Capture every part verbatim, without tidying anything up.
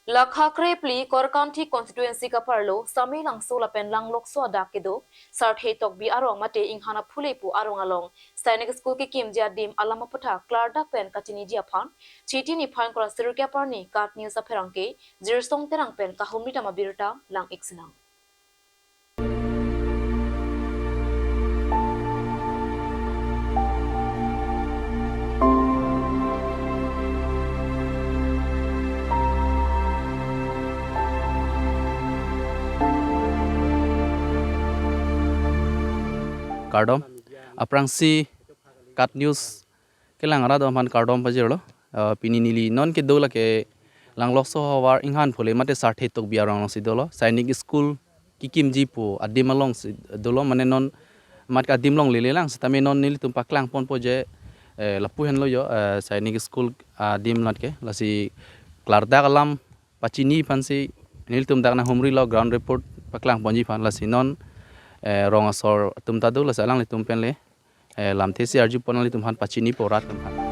Lakha krephli Korkanthi constituency kaparlo Samelangso lapen Langlokso adak kedo Sarthe Tokbi arong mate Inghan Aphule pu arong along Sainik School kekimji adim alam aphuthak klardak pen kachiniji aphan Chiti niphai ingkoi ra sirkep arni KAT News apherangke Jirsong Terang pen kahumri dam abirta lang-ik sinang. Kardom, aphrangsi KAT News kelang arat aphan kardom pajirlo. Eh, pini neli non kedo lake Langlokso havar Inghan Aphule mate Sarthe Tokbi arong alongsi dolo. Sainik School kekimji pu adim alongsi dolo, mane non mat ke adim longle-le lang sitame non nelitum paklang ponpo je, eh, lapu henlo jo, eh, Sainik School adim lat ke. Lasi klardak alam pachini aphansi nelitum dak nanghumrilo, ground report paklang ponji aphan. Lasi non, eh, rong asor atum ta do, lasi alanglitum pen le, eh, lamthe si arju pon alanglitum aphan pachinipo rat atum aphan.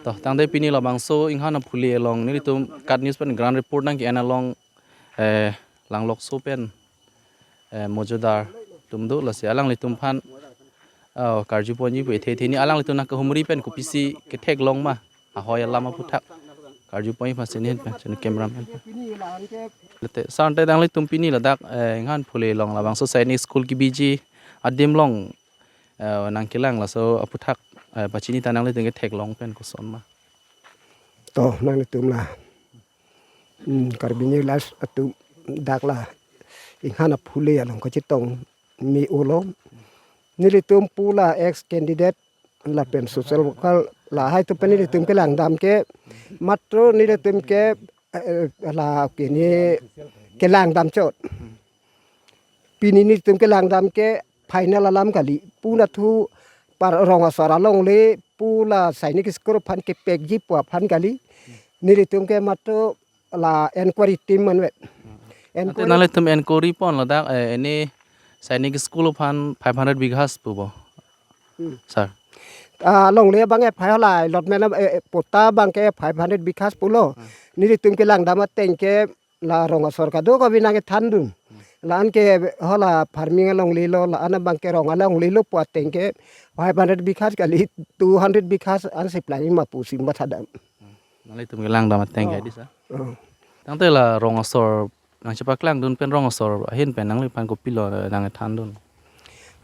To, tangte pini labangso Inghan Aphule along nelitum KAT News pen ground report nangke-en along, eh, Langlokso pen, eh, mojudar atum do, lasi alanglitum aphan, eh, karju ponji pu ethe ethe ni alanglitum nangkahumri pen kopisi ketheklong ma, ahoi alam aphuthak karju ponji aphan sini pen, sini cameraman pen. Lete, sante nanglitum pini ladak, eh, Inghan Aphule along labangso Sainik School kebiji adim along, eh, nangkelang laso aphuthak, eh, pachini ta nanglitum ketheklong pen koson ma. To, nanglitum la, hmm, Karbi News atum dak la Inghan Aphule along kachetong me-olo. Nelitum pu la ex candidate lapen social worker lahai atum pen nelitum kelang dam ke matro nelitum ke, eh, la ke ni kelang dam chot. Pini nelitum kelang dam ke final alam kali. Pu nathu par rong asor alongle pu la Sainik School aphan kepekji pu aphan kali. Nelitum ke matro la enquiry team manvet. Ante enquiry nanglitum enquiry pon ladak, eh, ini Sainik School aphan five hundred bighas pupo. Hmm. Sir. Ah, longle abang ke five la allotment, eh, eh, patta abang ke five hundred bighas pulo. Hmm. Nelitum kelang dam ateng ke la rong asor kado kabi nangkethandun. Hmm. La-an ke hala farming alonglelo, la-an abang ke rong alonglelo pu ateng ke five hundred bighas kali two hundred bighas an supply ma pusi mathadam. Hmm. Nanglitum kelang dam ateng ke Oh. di sa. Oh. Tangte la rong asor nangchepaklangdun pen rong asor ahin pen nangliphan kopilo nangthandun?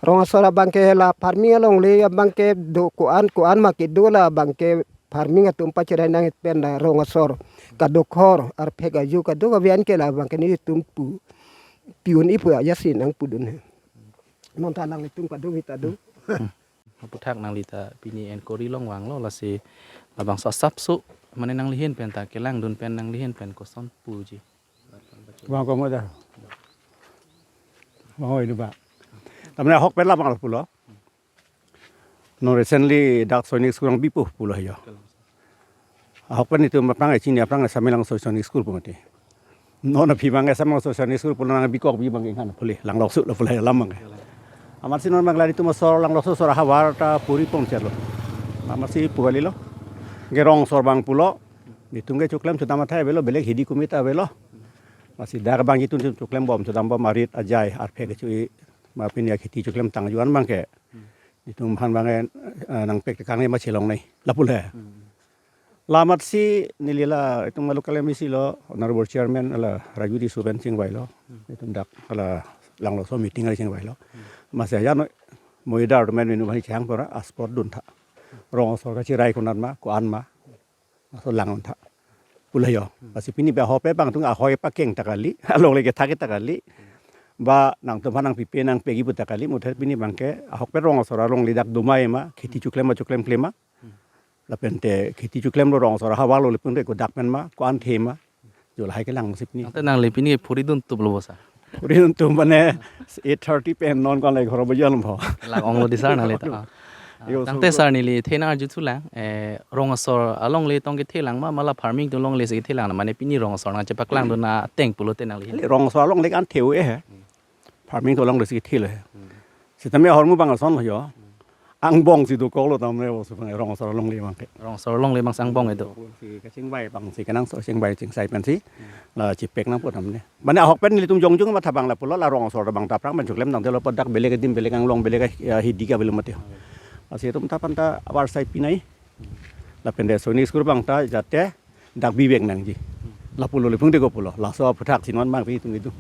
Rong asor abang ke la farming alongle abang ke do ko-an ko-an ma kedo la abang ke farming atum pachirai nang pen la rong asor kadokor arphek ajo kado kabi an ke la abang ke nelitum pu piun ipu aja si nangpudun he. Non ta alanglitum kado kita do. Hmm. Aphuthak nangli ta pini enquiry along vanglo, lasi labangso asapso mane nanglihin pen ta kelangdun pen nanglihin pen koson puji? Vang ko mo da. Vang oi lu ba. Tamne ahok pen labang pulo. Non recently dak Sainik School nangbipo pulo yo. Ahok pen itum aphrang chini aphrang Samelangso Sainik School pu mati. Non aphi abang Samelangso Sainik School pulo nangbi kok bi abang Inghan Aphule Langlokso lo pulo alam abang. Amatsi non abang la itum asor Langlokso asor ahavar ta puri pon chelo. Amatsi pu kalilo. Ke rong asor abang pulo. Itum ke choklem chodam athai avelo, belek hidi kumit avelo. Amatsi dak abang itum choklem bom chodam bom arit ajai arphek kecho-i ma pini akheti choklem tangjuan abang ke. Itum aphan abang, eh, nangpek tekang le ma chelongnei. Lapu le. Hmm. Amatsi neli la itum local M A C lo, Honorable Chairman la Raju Tisso pen chingvailo. Hmm. Itum dak la Langlokso meeting ari chingvailo. Hmm. Amatsi ya no moidar atum pen menu bani chang pora aspot duntha. Rong asor kachirai konat ma, ko-an ma. Laso lang untha. Pulo yo. Hmm. Amatsi pini ba ahok pen abang tung ahoi pakeng ta kali, alongle kethak ta kali. Ba nangtum aphan nangpipe nangpekji pu ta kali, muthe pini abang ke ahok pen rong asor alongle dak domai ma, kheti choklem ma choklem klem ma. Hmm. Lapen te kheti choklem lo rong asor ahavar lo le pun ke kodak pen ma, ko-an the ma. Jo lahai kelang si pini. Tangte nangli pini phuridun tuplo bo sir? Phuridun tup mane eight thirty pen non ko-an le ghor baji alam pho. Lang-onglo di sir nangli ta. Yo, tangte so sar neli the nang arjuthulang, eh, rong asor alongle tong kethe lang ma, ma la farming atum alongle si kethe lang, mane pini rong asor nangchepaklangdun ateng pulote nangli. Rong asor alongle kan theu eh. Farming atum alongle si kethe le. Hmm. Sitame ahormu bang ason lo yo. Hmm. Angbong si dokoklo tame, bos bang rong asor alongle bang ke. Rong asor alongle bang si angbong do. Si kachingvai bang si kenangsot chingvai chingsai pensi. Hmm. La chepek nangpo tame. Mane ahok pen nelitum jongjung matha bang lapulo, la rong asor bang ta aphrang pen choklem nang telo, dak belek adim, belek anglong, belek, ya, hidi ke belum mati. Lasi itum ta panta avarsai pinai. Lapen de soni school bang ta jate dak bibek nangji. Lapulo le phungte ko pulo. Laso aphuthak si non bang pi itum itum.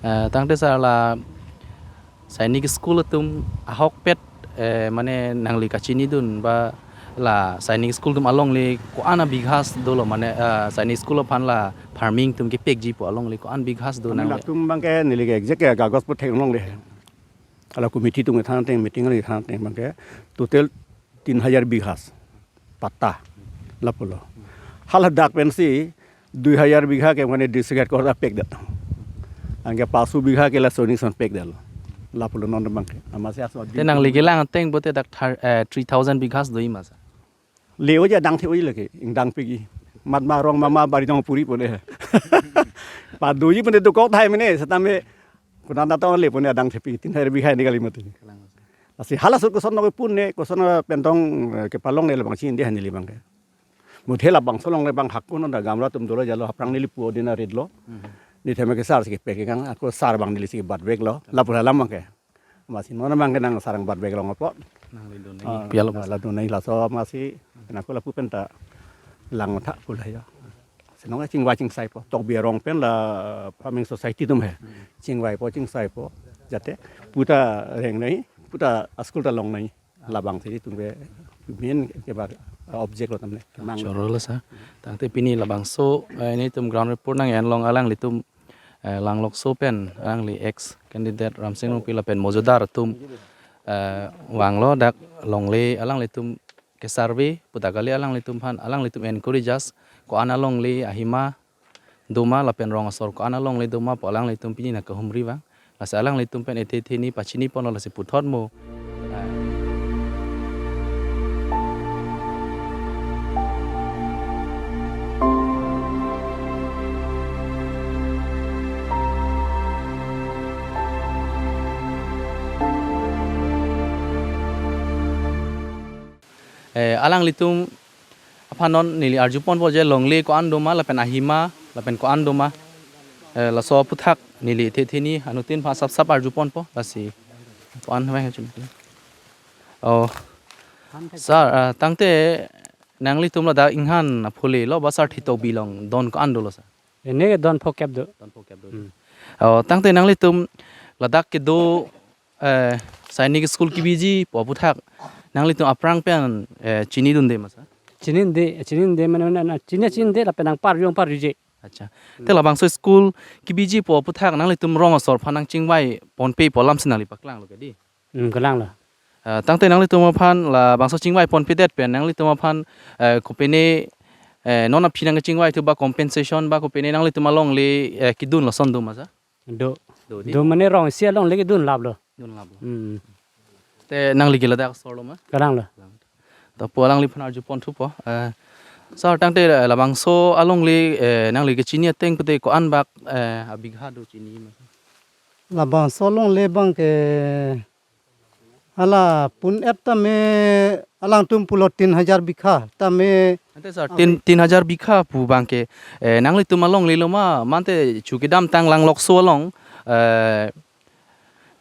Eh, tangte sar la Sainik School atum ahokpet, eh, mane nangli kachinidun ba la Sainik School atum alongle ko-an abighas dolo, mane, eh, Sainik School aphan la farming atum kepekji pu alongle ko-an bighas do? Kami nang latum bang ke neli ke exact ke kagos pu theklongle. Hala committee atum kethan ateng, meeting kethan ateng bang ke total tin hajar bighas patta lapulo. Hala dak pensi dui hajar bigha ke mane district headquarter pekdet. Anke pasu bigha ke la soni son pekdet. Lapulo non bang ke. Amatsi aso te nangli kelang ateng pote dak thar-, eh, three thousand bighas do-i ma sar? Le-oji, adang the-oji lake, ingdang pegi. Mat ma rong ma ma bari tong puri pone. Padoji pone dokok thai mene, setame kuna na tong le pone adang thepi, tin hajar bighas ini kali mati. Lasi hala sut koson no pune, koson pen tong, eh, kepalongle bang chin de hani le bang ke. Muthe labangso alongle bang hakun da gamra atum dolo jalo aphrang neli pu dina ridlo. Mhm. Nitheme ke sar si kepek kang, ako sar bang neli si bat veklo. Lapu hala bang ke. Amatsi non bang ke nang sarang bat vek long apot. Nangli dun nai. Ah, pialo la, bos. La dun nai laso amatsi. Nang ako lapu penta lang tha pula ya. Senong chingvai chingsai po. Tok bi arong pen la farming society atum he. Hmm. Chingvai po, chingsai po. Jate puta reng nai, puta school ta long nai. Labang si itum ke main ke bar object lo tamne. Mang. Choro lo sar. Tangte pini labangso, eh, nelitum ground report nang-en long alanglitum, eh, Langlokso pen alangli ex candidate Ramsing Rongpi lapen mojodar atum, eh, vanglo dak longle alanglitum ke-survey puta kali alanglitum aphan, alanglitum encourages ko-an alongle ahima doma lapen rong asor ko-an alongle doma pu alanglitum pini nangkehumri vang. Lasi alanglitum pen ethe theni pachini ponlo lasi puthot mo. Eh, alanglitum aphan non neli arju ponpo je longle ko-an doma lapen ahima lapen ko-an doma. Eh, laso aphuthak neli ethe theni anuttin aphan sap sap arju ponpo lasi ko-an hwang hachum. Oh. Sar, ah, tangte nanglitum ladak inghan aphule lo ba sar Thitokbi along don ko-an dolo sar? Ene don phokep do. Don phokep do. Hmm. Oh, tangte nanglitum ladak kedo, eh, Sainik School kebiji pu aphuthak nanglitum aphrang pen, eh, chinidunde ma sar? Chinide, chinide mane, mane, mane, chini chinide lapen nangparjong parjuje. Acha. Hmm. Te labangso school kebiji pu aphuthak nanglitum rong asor aphan nangchingvai ponpe pu alam si nangli paklanglo ke di? Hmm, kalanglo. Eh, tangte nanglitum aphan labangso chingvai ponpedet pen nanglitum aphan, eh, kopine, eh, non aphi nangchingvai thu ba compensation ba kopine nanglitum alongle, eh, kedun lason do ma sar? Do. Do di? Do mane rong isi alongle kedun laplo. Dunlaplo. Hmm. Te nangli ke ladak asor lo ma? Kalanglo. To pu alangliphan arju ponthupo. Eh, sar tangte, eh, labangso alongle, eh, nangli kechini ateng pute ko-an bak, eh, abigha do chini ma? Labangso alongle bang ke hala pun-et tame alangtum pulo tin hajar bigha tame. Ante sar, tin, tin hajar bigha pu bang ke, eh, nanglitum alongle lo ma, mante chu kedamtang Langlokso along, eh,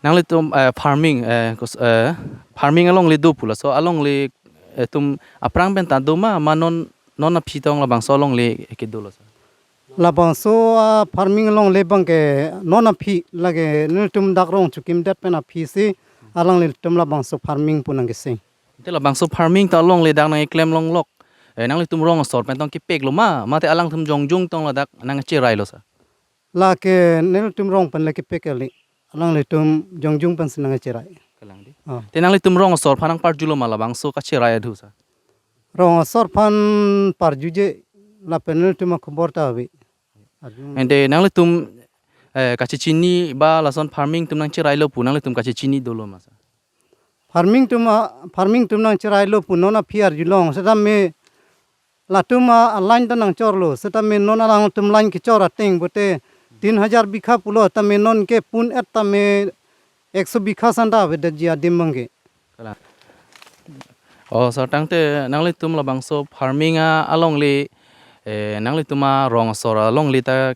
nanglitum, eh, farming, eh, kos-, eh, farming alongle do pu laso alongle, eh, atum aphrang pen ta doma ma non, non aphi tong labangso alongle kedo lo sar? Labangso, ah, farming alongle bang ke non aphi lake nelitum dak rong chukimdet pen aphi si alanglitum labangso farming pu nangkeseng. Te labangso farming ta alongle dak nangkeklem longlok. Eh, nanglitum rong asor pen tong kepeklo ma, mate alangtum jongjung tong ladak nangcherailo sar? Lake nelitum rong pen le kepek kali. Alanglitum jongjung pensi nangcherai. Kalang di. Ah. Te nanglitum rong asor aphan nangparjulo ma labangso kacherai adhu sar? Rong asor aphan parjuje lapen nelitum akhobor ta ave. Arjung. Ante nanglitum, eh, kachechini ba lason farming atum nangcherailo pu nanglitum kachechini dolo ma sar? farming atum a, farming atum nangcherailo pu non aphi arjulong. Setame latum a, a line ta nangchorlo. Setame non alangtum line kechor ateng pote tin hajar bigha pulo, tame non ke pun-et tame ekso bigha santa avedetji adim abangke. Kalang. Oh, sir, tangte nanglitum labangso farming a alongle, eh, nanglitum arong asor alongle ta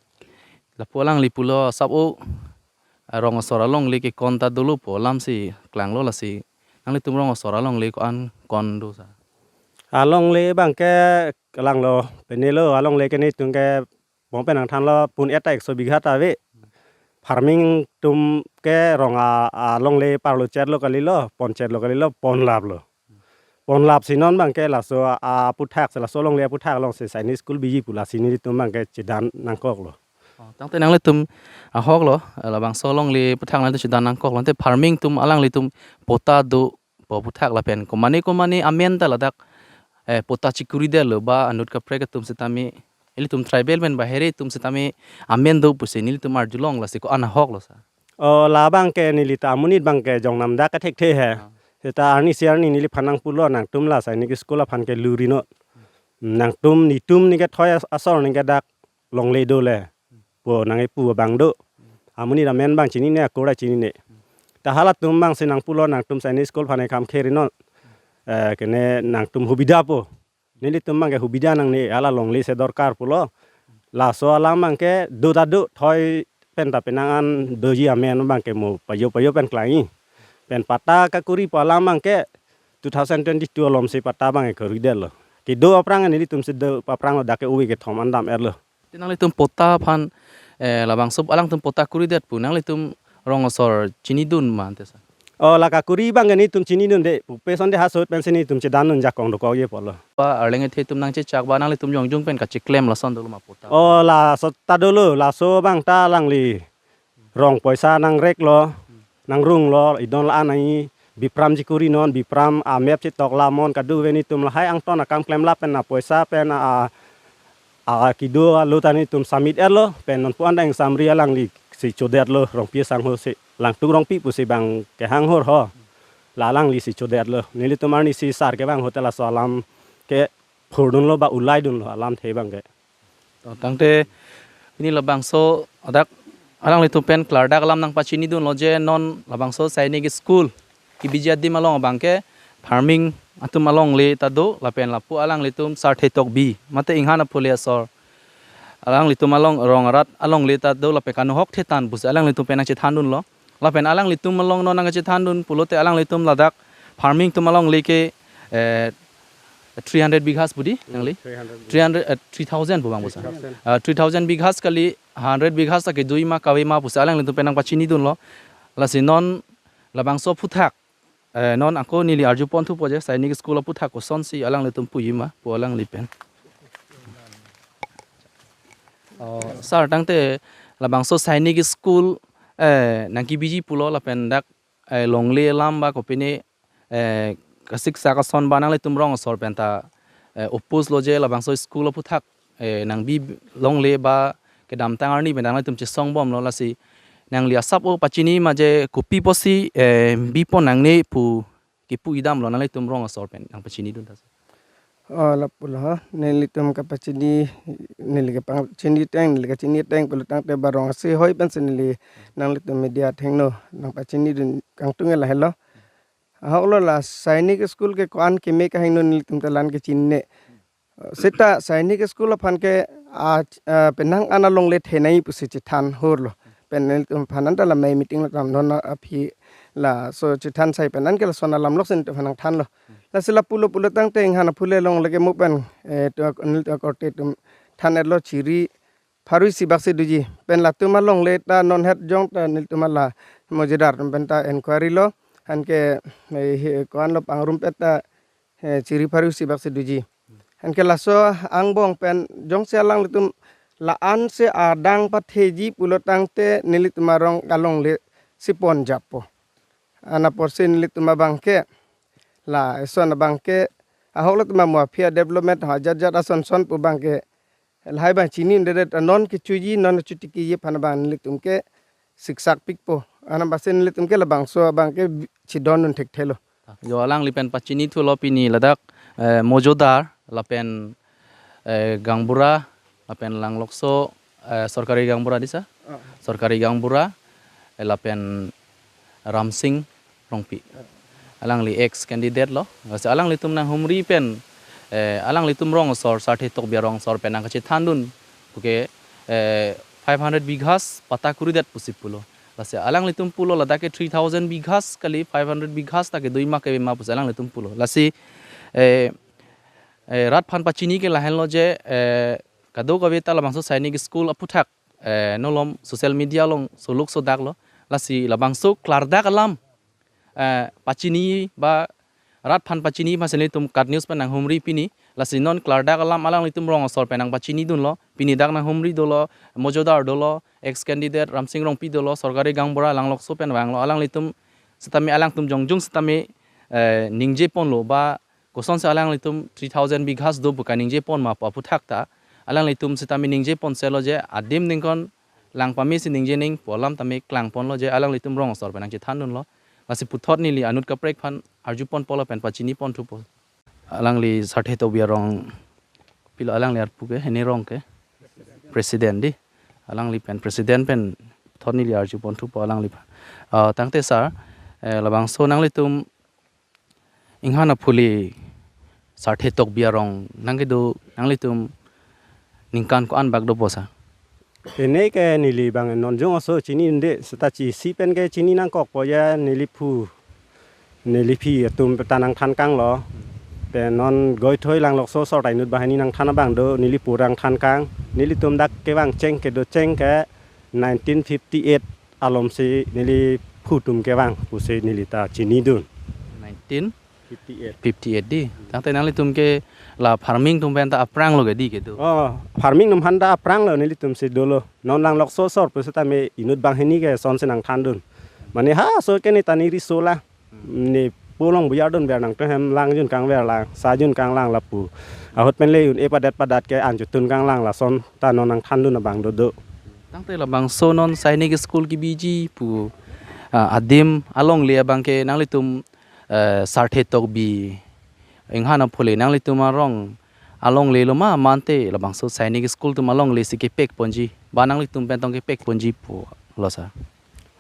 lapu alangli pulo asap-o, arong asor alongle ke konta dolo pu alamsi klanglo, lasi nanglitum rong asor alongle ko-an kon do, sir? Alongle abangke klanglo, penelo alongle ke netum ke pon pen nangthanlo pun-et ta ekso bigha ta ave. Farming atum ke rong a, alongle parlo chetlo kalilo, pon chetlo kalilo, pon laplo. Pon lapsi non abangke laso a, aputhak si, laso alongle aputhak alongsi sainik school biji pu lasi nelitum abangke chedan nangkoklo. Oh, tangte nanglitum ahoklo, labangso alongle aputhak nanglitum chedan nangkoklo. Tangte farming atum alanglitum patta do pu aputhak lapen komane komane amen ta ladak, eh, patta chekuridetlo ba anut kaprek atum setame, ilitum tribal pen bahere atum setame amen do pusi nelitum arjulong, lasi ko-an ahoklo, sir? Oh, labangke neli ta amonit abangke jong namdak kethekthe he. Ah. Seta arnisi arni neliphan nangpulo, nangtum la sainik school aphan ke luri non. Nangtum netum neke thoi as-, asor neke dak longle dole pu nangkepu abang do. Amonit amen abang chinine, akur ta chinine. Ta halatum abangsi nangpulo, nangtum sainik school aphan ekam kheri non. Eh, kene nangtum hubida po. Nelitum abangke hubida nangne, hala longle si dorkar pulo. Laso alam abangke do ta do, thoi pen ta penang an doji amen abangke mo pajo pajo pen klangji. Pen patta kakuri pu alam abangke two thousand twenty-two alomsi patta abangke kuridetlo. Kedo aphrang nelitum si do aphrang lo, dak ke ove kethom an dam-etlo. Te nanglitum patta aphan, eh, labangso alangtum patta kuridet pu nanglitum rong asor chinidun ma ante, sir? Oh, la kakuri abangke netum chinidunde, pupe sonde hasot pensi netum chedandun, jakong dokokji pulo. Ba arleng ethe atum nangchechak ba nanglitum jongjung pen kacheklem lason dolo ma patta? Oh, laso ta dolo, laso abang ta alangli rong poisa nangreklo, nangrunglo, idon la-an ai, bipram chekuri non, bipram a map chetok lamon, kadokave netum lahai angton akam klem lapen a poisa pen a, a kedo alo ta netum submit-etlo, pen non pu-an dang samri alanglisi chodetlo, Rongpi sangho si, Langtuk Rongpi pusi abang kehanghor ho. La alanglisi chodetlo. Nelitum arnisi sar ke abang hotel aso alam ke phurdunlo ba ulaidunlo alamthe abangke. To, tangte pini labangso adak alanglitum pen klardak alam nangpachinidunlo je non labangso sainik school kebiji adim along abangke farming atum alongle ta do lapen lapu alanglitum sarthe tokbi mate inghan aphule asor alanglitum along rong arat alongle ta do lapen kanu hokthe than pusi alanglitum pen nangchethandunlo. Lapen alanglitum along non nangchethandun pulote alanglitum ladak farming atum alongle ke, eh, three hundred bighas pu di, nangli? Three hundred. Three hundred, eh, three thousand pu abang pu, sir? Three thousand. Ah, three thousand bighas kali, hundred bighas ta kedui ma kave ma pusi alanglitum pen nangpachinidunlo. Lasi non labangso aphuthak, eh, non ako neli arjuponthupo je sainik school aphuthak kosonsi alanglitum puji ma pu alangli pen. Oh, sir, tangte labangso sainik school, eh, nangkebiji pulo lapen dak, eh, longle alam ba kopine, eh, kasiksak ason ba nanglitum rong asor pen ta, eh, oppose lo je labangso school aphuthak, eh, nangbi longle ba kedamtang arni pen nanglitum chesongbomlo, lasi nangli asap-o pachini ma je kopi pusi, eh, bipon nangne pu kepu idamlo nanglitum rong asor pen nangpachinidun ta, sir? Oh, lapulo ha. Nelitum kapachini, neli kapachini ateng, neli kachini ateng pulo tangte ba rong ase hoi pensi neli nanglitum media athengno nangpachinidun kangtung lahelo. Ahoklo la sainik school ke ko-an keme kehangno nelitum ta la-an ke chinine. Seta sainik school aphan ke a, a, penang an alongle thenei pusi chethanhorlo. Pen nelitum aphan anta la mei meeting lo tam non aphi laso chethan sai pen an ke lason alam lok si nelitum aphan nangthanlo. Lasi lapulo pulo tangte inghan aphule alongle ke mo pen, eh, to nelitum akorte atum than-etlo chiri pharo isi bak si doji. Pen latum alongle ta non het jong ta nelitum la mojidar atum pen ta inquiry lo. Anke, eh, he, ko-an lo pangrumpet ta, eh, chiri pharo isi bak si doji. Anke laso angbong pen jongsi alanglitum la-an si adang patheji pulo tangte nelitum arong alongle si pon jappo. Anaporsi nelitum abangke la eson abangke ahok latum amo aphi a-development ha jat jat ason son pu abangke lahai abang chinine det, non kechoji non chotikiji aphan abang nelitum ke siksak pikpo. Anam basi nelitum ke labangso abangke chedondun thekthelo. Jo, alangli pen pachini thulo pini ladak, eh, Mojodar, lapen, eh, Gangbura, lapen Langlokso, eh, Sorkari Gangbura dei sir? Ah. Sorkari Gangbura, eh, lapen Ramsing Rongpi. Alangli ex candidate lo. Lasi alanglitum nanghumri pen, eh, alanglitum rong asor, Sarthe Tokbi arong asor pen nangkachethandun. Puke, eh, five hundred bighas patta kuridet pusi pulo. Lasi alanglitum pulo ladak ke three thousand bighas kali, five hundred bighas ta kedo ma kave ma pusi alanglitum pulo. Lasi, eh, eh, rat aphan pachini ke lahenlo je, eh, kadokave ta labangso Sainik School aphuthak, eh, non malom social media along soluk sodak lo. Lasi labangso klardak alam, eh, pachini ba rat aphan pachini aphan si nelitum KAT News pen nanghumri pini. Lasi non klardak alam alanglitum rong asor pen nangpachinidunlo. Pini dak nanghumri dolo, Mojodar dolo, ex candidate Ramsing Rongpi dolo, Sorkari Gangbura, Langlokso pen vanglo. Alanglitum sitame, alangtum jongjung sitame, eh, ningje ponlo ba kosonsi alanglitum three thousand bighas do pu kaningje pon ma pu aphuthak ta, alanglitum sitame ningje pon selo je adim ningkon lang pame si ningje ning pu alam tame klang ponlo je alanglitum rong asor pen nangchethandunlo. Lasi puthot neli anut kaprek aphan arju pon pulo pen pachini pon thupo. Alangli Sarthe Tokbi arong, pilo alangli arpu ke, hini rong ke, president dei. Alangli pen president pen puthot neli arju pon thupo alangliphan. Ah, tangte sir, eh, labangso nanglitum Inghan aphule Sarthe Tokbi arong nangkedo nanglitum ningkan ko-an bak dopo sir? Pine ke neli bang non jung aso chinide, seta chi isi pen ke chini nangkokpo ya, neli phu, neli phi atum ta nangthan kanglo. Pen non goithoi Langlokso asor ta inut banghini nangthan abang do, neli pura nangthan kang. Nelitum dak kevang cheng kedo cheng ke nineteen fifty-eight alom si neli phu atum kevang pusi neli ta chinidun. Nineteen fifty-eight. Fifty-eight dei. Tangte nanglitum ke la farming atum pen ta aphrang lo ke dei kedo? Oh, farming atum aphan ta aphrang lo, nelitum si dolo. Non Langlokso asor pu sitame inut banghini ke son si nangthandun. Mane ha asor ke ne ta ne riso la. Ne pu along buyar dunver nangtum hem lang jun kangver lang, sa jun kanglang lapu. Ahut pen le un-e padat padat ke an chotun kanglang, lason ta non nangthandun abang dodo. Tangte labangso non Sainik School kebiji pu, ah, adim alongle abang ke nanglitum, eh, Sarthe Tokbi Inghan aphule nanglitum arong alongle lo ma, mante labangso Sainik School atum alongle si kepek ponji, ba nanglitum pen tong kepek ponji pulo sir?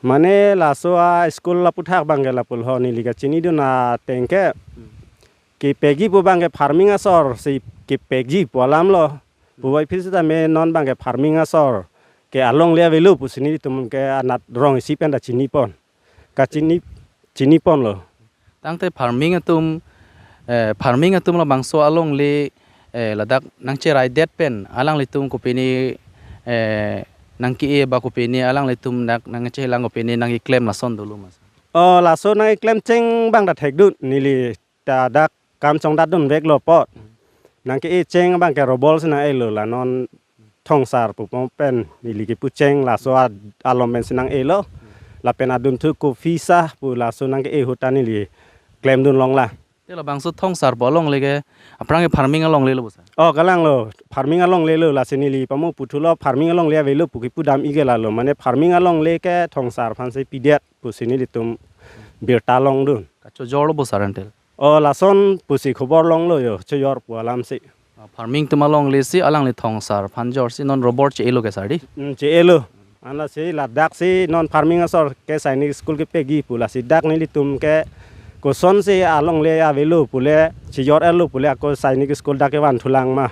Mane laso a-school aphuthak abang ke lapu lo, neli kachinidun ateng ke, kepekji pu abang ke farming asor si kepekji pu alam lo. Puvoiphit sitame non abang ke farming asor ke alongle avelo pusi nelitum ke anat rong isi pen ta chini pon. Kachini, chini ponlo. Tangte farming atum, eh, farming atum labangso alongle, eh, ladak nangcheraidet pen alanglitum kopine, eh, nangke-e ba kopine alanglitum dak nangchelang kopine nangkeklem lason dolo ma sir? Oh, laso nangkeklem cheng abang ta thekdun, neli ta dak kam chongdat dunveklo apot. Nangke-e cheng abang ke robol si nang-elo, la non Thongsar pu pon pen neli kepu cheng laso ad-, alom pen si nang-elo. Lapen adunthu Kofi Sah pu laso nangke-e ahut ta neli klemdun longlo. Te labangso Thongsar pu alongle ke aphrang ke farming alongle lo bo sir? Oh, kalang lo, farming alongle lo, lasi neli pamo puthulo farming alongle avelo pu kepu dam-i ke lalo, mane farming alongle ke Thongsar aphan si pidet pusi nelitum birta longdun. Kachojor lo bo sir antel? Oh, lason pusi khobor longlo yo, chojor pu alam si. Ah, farming atum alongle si alangli Thongsar aphan jor si non robor che-elo ke sir dei? Hmm, che-elo. Anla si ladak si non farming asor ke Sainik School kepekji pu, lasi dak nelitum ke kosonsi alongle avelo pule, chojor-etlo pule ako Sainik School dak kevan thulang ma.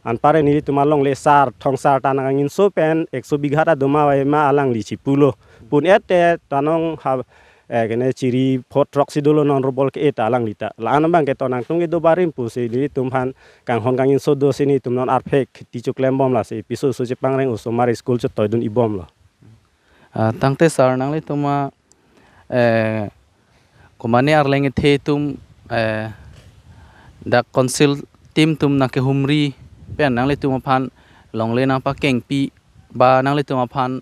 Anpare nelitum alongle sar, Thongsar ta nangkangjinso pen ekso bigha ta do ma ave ma alangli chipulo. Pun-et te tanong ha, eh, kene chiri phot throk si dolo non robol ke-e ta alangli ta. La-an abang ke to nangtum kedo barim pusi nelitum aphan kanghon kangjinso do si nelitum non arphek kheti choklem bom, lasi piso so chepangreng osomar school chotoi dun-i bomlo. Ah, tangte sir nanglitum a, eh, komane arleng kethe atum, eh, dak council team atum nangkehumri pen nanglitum aphan longle nangpakengpi ba nanglitum aphan,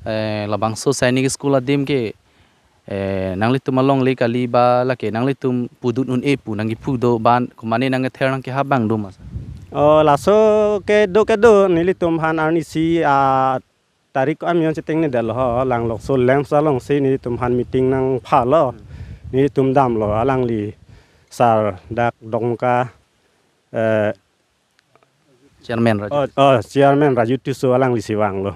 eh, labangso Sainik School adim ke, eh, nanglitum alongle kali ba lake nanglitum pudun un-e pu nangkephu do, ba komane nangkether nangkehap abang do ma sir? Oh, laso kedo kedo, nelitum aphan arnisi a tarik ko-an mi-on chetengnedetlo ho, Langlokso LAMPS along si nelitum aphan meeting nangphalo. nelitum damlo, alangli sar dak Dongka, eh, Chairman Raju. Oh, oh, Chairman Raju Tisso alanglisi vanglo.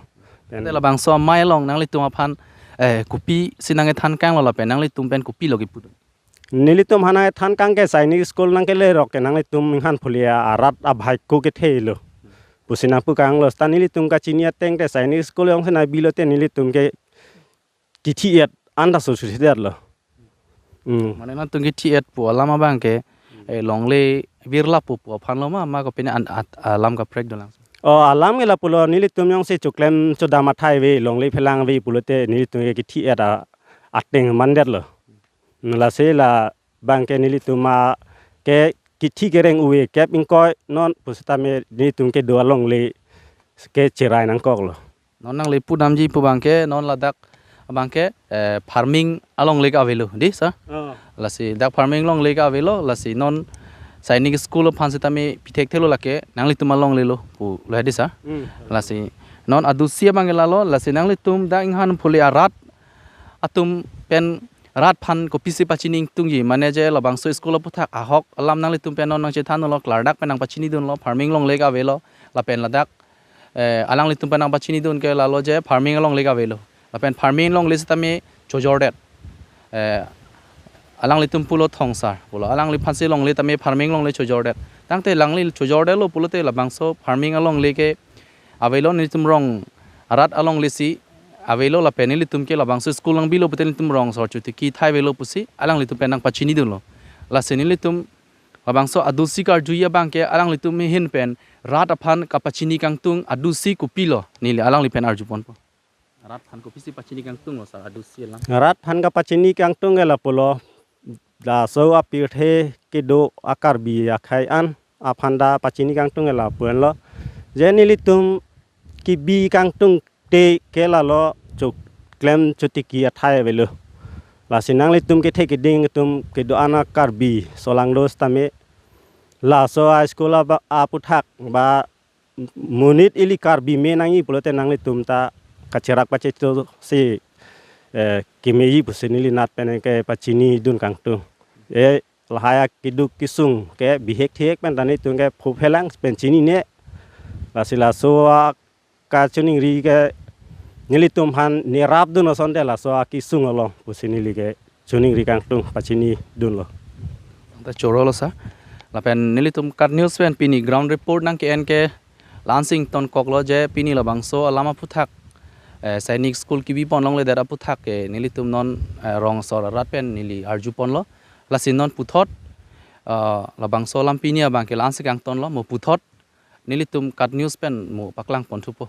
Pen te labangso amei along nanglitum aphan, eh, kopisi nangkethan kanglo lapen nanglitum pen kopilo kipudun? Nelitum aphan nangkethan kang ke Sainik School nangkelerok ke nanglitum inghan phulia arat abhai ko kethelo pusi nangpu kanglo. Seta nelitum kachini ateng te Sainik School jongsi nangbilote nelitum ke kithi-et anta so susidetlo. Hmm. Mane nangtum kithi-et pu alam abang ke, eh, longle virlapo pu aphanlo ma, ma kopine an at, alam kaprek dolang? Oh, alam ke lapulo, nelitum jongsi choklem chodam athai ave, longle phelang ave pulote nelitum ke kithi-et a, ateng mandetlo. Lasi labang ke nelitum a ke kithi kereng uve kep ingkoi non pusitame nelitum kedo alongle ke cherai nangkoklo. Non nangli pudamji pu abang ke non ladak abang ke, eh, farming alongle ke avelo, dei sir? Oh. Lasi dak farming alongle ke avelo, lasi non Sainik School aphan sitame pithekthelo lake nanglitum alonglelo pulo, dei sir? Hmm. Lasi non adusi abang ke lalo, lasi nanglitum dak inghan phuli arat atum pen rat aphan kopisi pachini ingtungji, mane je labangso school aputhak ahok alam nanglitum pen non nangchethanlo, klardak pen nangpachinidunlo, farming alongle ke avelo, lapen ladak, eh, alanglitum pen nangpachinidun ke lalo je farming alongle ke avelo. Lapen farming alongle sitame chojordet. Eh, alanglitum pulo thongsar pulo, alangliphansi alongle tame farming alongle chojordet. Tangte alangli chojordetlo pulote labangso farming alongle ke avelo, nelitum rong arat alonglesi avelo, lapen nelitum ke labangso school nangbilo pute nelitum rong asor chotiki thai avelo pusi alanglitum pen nangpachinidunlo. Lasi nelitum labangso adusi karjuji abang ke alanglitum ahin pen rat aphan kapachini kangtung adusi kopilo, neli alangli pen arjuponpo. Rat aphan kopisi pachini kangtunglo sir, adusi alam? Rat aphan kapachini kangtung ke lapulo, laso apirthe kedo a-Karbi akhei an aphan ta pachini kangtung ke lapu-anlo. Je nelitum kebi kangtung te ke lalo choklem chotiki athai avelo. Lasi nanglitum kethe keding atum kedo-an a-Karbi solangdo sitame laso a-school aba aputhak ba monit ili Karbi me nangji pulote nanglitum ta kacherak pacheto si, eh, kemeji pusi neli nat pen kepachinidun kangtung. Eh, lahai akeduk kesung ke bihek thihek pen ta nelitum ke phuphelang pen chinine. Lasi laso akachiningri ke nelitum aphan nerapdun asonte laso akesung along pusi neli kechiningri kangtung pachinidunlo. Ta chorolo sir. Lapen nelitum KAT News pen pini ground report nangke-en ke la-ansi ingtonkoklo je pini labangso alam aputhak, eh, Sainik School kebiponlongledet aputhak ke nelitum non, eh, rong asor arat pen neli arjuponlo. Lasi non puthot, eh, labangso alam pini abang ke la-ansi kangtonlo, mo puthot nelitum KAT News pen mo paklangponthupo.